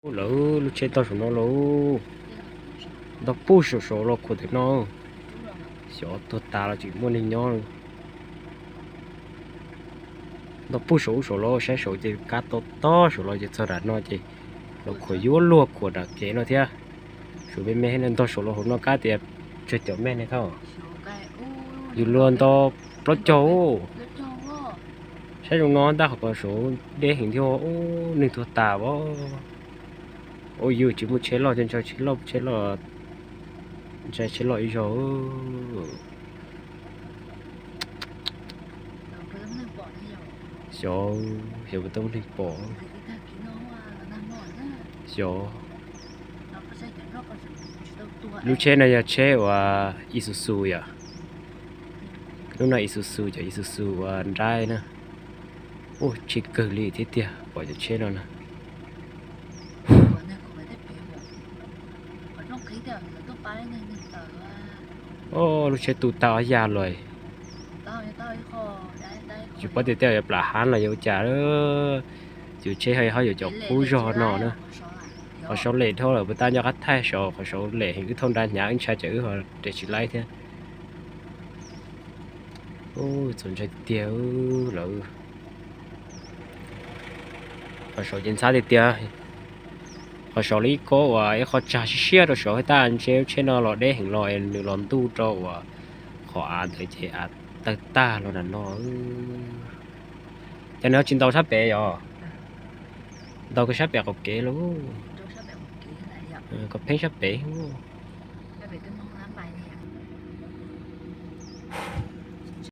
Lawv lub tsheb ntog saum no lauj, ntog puag saum saud los khuam ntawm no. Xyov tuag tas los tseem muaj neeg nyob. Ntog puag saum ub saud los saib saud ces kab to tob saud los ces txog nram no ces los khuam yuav luag khuam nram kev no thiab. Saud me me ntog saud los hauv no kab tias tsawg caum mev ne thauj. Yus luag ntog plaub caug. Saib zoo no ntaj qhov ko saud deb heev thiab ub, neeg tuag tas as. Ua yus tsis muaj tsheb loj, ntshaw tsheb loj, tsheb loj, ntshaw tsheb loj ib zaug. Xyov, xyov puas tau muaj neeg pom. Xyov. Lub tsheb no yog tsheb uas Isuzu yom. Lub no Isuzu, cov Isuzu uas nraib na. Ub, tsheb kawg li thiab tiag, pom cov tsheb no na. Lub tsheb tu tag ob yas lawm. Tsis paub tias tej yuav plam hav los yuav ua cas. Yus tsheb ho yuav cov qub zog no na. Qhov saud lem dhau lawm, puas tab nco qab thaij saud, qhov saud lem heev, wb thauj nra hnyav wb ntshai tsam wb ho res tsis laib thiab. Txaus ntshai tiag tiag lawm. Qhov saud ces ntxhab tiag tiag. Qhov saud li ib kob uas ib qho tsag siab siab rau saud, hais tias ntshe lub tsheb no los deb heev los nws los ntuj rau uas qhov av ntawd ces av tawg tag los nram no. Cas nws ho tsis ntaus sab pem yom? Ntaus kiag sab pem qaum kev lauj. Kom pheeb sab pem.